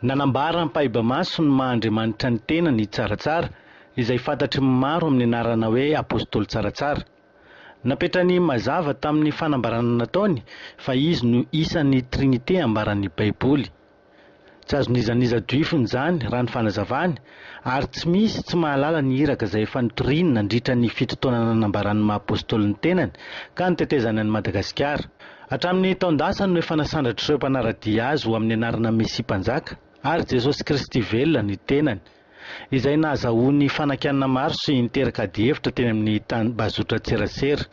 Nanambara ampahibemaso ny maha Andriamanitra ny tenany i Tsaratsara, izay fantatry ny maro amin'ny anarana hoe Apostoly Tsaratsara. Napetrany mazava tamin'ny fanambarana nataony fa izy no isan'ny Trinite ambaran'ny Baiboly. Tsy azon'iza n'iza dohifina izany, raha ny fanazavany, ary tsy misy tsy mahalala ny iraka izay efa notoriany nandritra ny fito taona nanambarany ny maha Apostoly ny tenany ka nitetezany an'i Madagasikara. Hatramin'ny taon-dasa no efa nasandratr'ireo mpanara-dia azy ho amin'ny anarana Mesia Mpanjaka ary Jesosy Kristy velona ny tenany, izay nahazahoany fanakianana maro sy niteraka adihevitra teny amin'ny tambazotran-tserasera.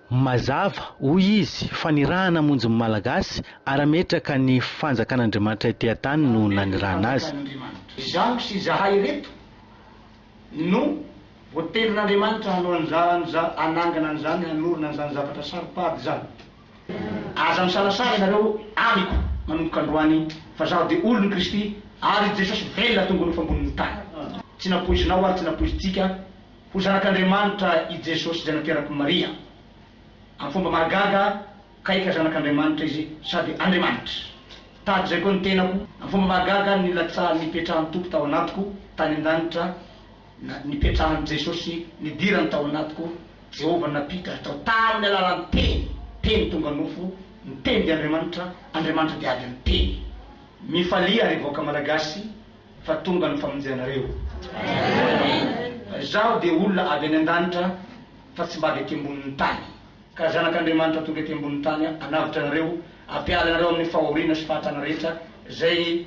Mazava, hoy izy, fa nirahana hamonjy ny Malagasy ary hametraka ny fanjakan'Andriamanitra ety an-tany no nanirahana azy. Izaho sy izahay ireto no voatendrin'Andriamanitra hanao an'izany, hanangana an'izany, hanorina an'izany zavatra saro-pady izany. Aza misalasala ianareo amiko manomboka androany fa zaho dia olon'i Kristy ary i Jesosy velona tonga nofo ambonin'ny tany. Tsy nampoizinao ary tsy nampoizintsika ho zanak'Andriamanitra i Jesosy izay naterak'i Maria. Amin'ny fomba mahagaga kay ka zanak'Andriamanitra izy sady Andriamanitra. Tahaka izay koa ny tenako, amin'ny fomba mahagaga nilatsahan'ny nipetrahan'ny Tompo tao anatiko tany an-danitra na nipetrahan'i Jesosy nidirany tao anatiko, Jehovah nampita azy tao tamin'ny alalan'ny Teny, Teny tonga nofo, ny Teny dia Andriamanitra, Andriamanitra dia avy amin'ny Teny. Mifalia ry vahoaka Malagasy fa tonga ny famonjenareo. Fa izaho dia olona avy any an-danitra fa tsy mba avy ety ambonin'ny tany. Ka Zanak'Andriamanitra tonga ety ambonin'ny tany hanavotra anareo, hampiala anareo amin'ny fahoriana sy fahantrana rehetra izay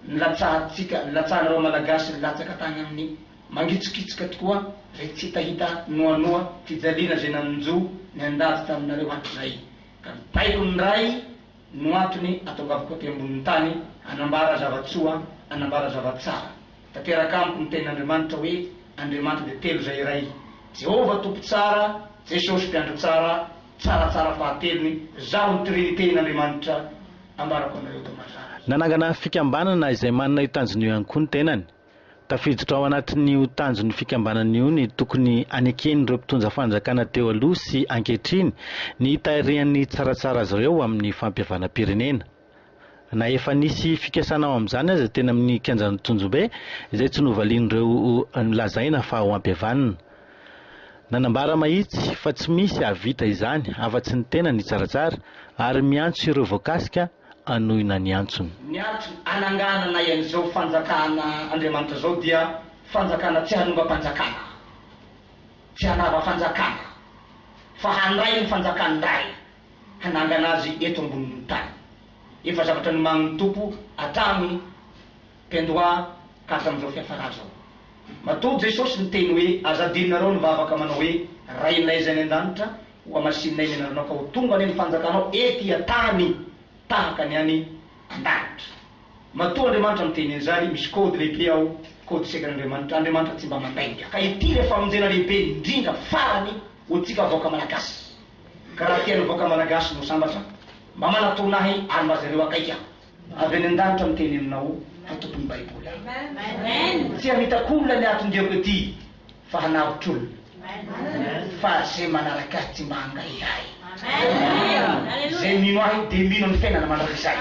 nilatsahantsika, nilatsahanareo Malagasy nilatsaka tany amin'ny mangitsokitsoka tokoa izay tsy hitahita noanoa fijaliana izay nanjo niandady taminareo hatrizay. Ka ny baikon'ny Ray no antony atongavako aty ambonin'ny tany hanambara zava-tsoa, hanambara zava-tsara. Tanteraka amiko ny tenin'Andriamanitra hoe Andriamanitra dia telo izay iray. Jehovah Tompo tsara, Jesosy Mpiandry tsara, tsaratsara fahatelony, Zaho ny Triniten'Andriamanitra ambarako anareo eto mazava. Nanangana fikambanana izay manana io tanjona io ihany koa ny tenany. Tafiditra ao anatin'io tanjon'ny fikambanana io ny tokony haneken'ireo mpitondra fanjakana teo aloha sy ankehitriny ny hitarihan'ny tsaratsara azy ireo amin'ny fampihavanam-pirenena. Na efa nisy fikasana ho amin'izany aza teny amin'ny kianjan'i Tsonjombe izay tsy novalian'ireo nolazaina fa ho ampihavanina. Nanambara mahitsy fa tsy misy hahavita izany afa-tsy ny tenany i Tsaratsara ary miantso ireo voakasika hanohina ny antsony. Ny antony anangananay an'izao fanjakana Andriamanitra izao dia fanjakana tsy hanongam-panjakana, tsy hanava fanjakana, fa handray ny fanjakan-dRay, hanangana azy eto ambonin'ny tany. Efa zavatra nomanin'ny Tompo hatramin'ny mpiandoha ka hatramin'izao fiafarà izao. Matoa Jesosy niteny hoe, Aza adinonareo ny vavaka manao hoe, Rainay izay any an-danitra, Hohamasininay ny anaranao ka ho tonga anie ny fanjakanao ety an-tany tahaka ny any an-danitra. Matoa Andriamanitra miteny an'izany, misy code lehibe ao, code secret-n'Andriamanitra, Andriamanitra tsy mba mandainga. Ka ity ilay famonjena lehibe indrindra farany ho antsika vahoaka malagasy. Ka raha tian'ny vahoaka malagasy ny ho sambatra, mba manatona ahy ary mba jereo akaiky aho. Avy any an-danitra miteny aminao fa tompon'ny baiboly aho. Tsy hamitaka olona ny aton-diako ety fa hanavotr'olona. Fa ze manaraka ahy tsy mba hangahiahy. Ze mino ahy dia mino ny fiainana mandrakizay.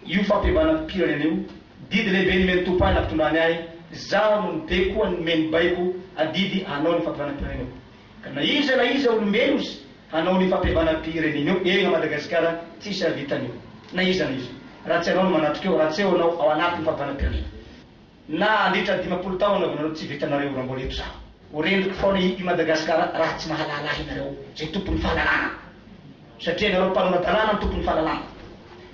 Io fampihavanam-pirenena io, didy lehibe nomen'ny Tompo ahy nampitondrany ahy, zaho no nibe koa nomeny baiko adidy hanao ny fampihavanam-pirenena io. Ka na iza na iza olombelona hanao ny fampihavanam-pirenena eo egna Madagasikara tsisy hahavita an'io na iza na iza raha tsy anao no manatrika eo raha tsy eo anao ao anatin'ny fampihavanam-pirenena na handritra 50 taona anaovanareo tsy vitanareo raha mbola eto zaho. Ho rendriko foana i Madagasikara raha tsy mahalala ahy nareo zay tompon'ny fahalalana satria nareo mpanora-dalàna no tompon'ny fahalalana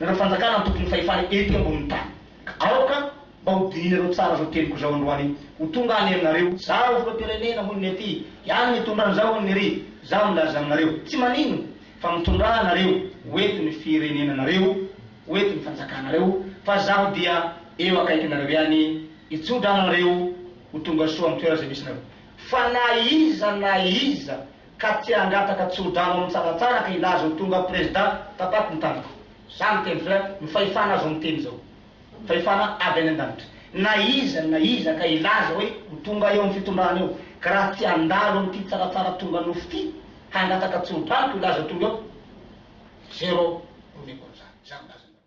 nareo fanjakana no tompon'ny fahefana ety ambonin'ny tany ka aoka Mba ho dinihinareo tsara zao teniko zao androany ho tonga any aminareo. Zaho filoham-pirenena hono ny aty, ihany mitondra an'izao hono ny ery, zaho milaza aminareo, tsy manino fa mitondrà anareo ho eto ny firenenanareo, ho eto ny fanjakanareo, fa zaho dia eo akaikinareo ihany hitsodrano anareo ho tonga soa amin'ny toerana izay misy anareo. Fa na iza na iza ka tsy hangataka tsodrano amin'ny tsaratsara ka hilaza ho tonga prezida, tapako ny tanako. Za miteny fa ny fahefana azo miteny zao. Fahefana avy any an-danitra. Na iza na iza ka hilaza hoe ho tonga eo amin'ny fitondrana eo, ka raha tsy handalo amin'ity tsaratsara tonga nofo ity, hangataka tsodrano hilaza tonga eo, zéro no omeko an'izany. Izaho milaza anareo.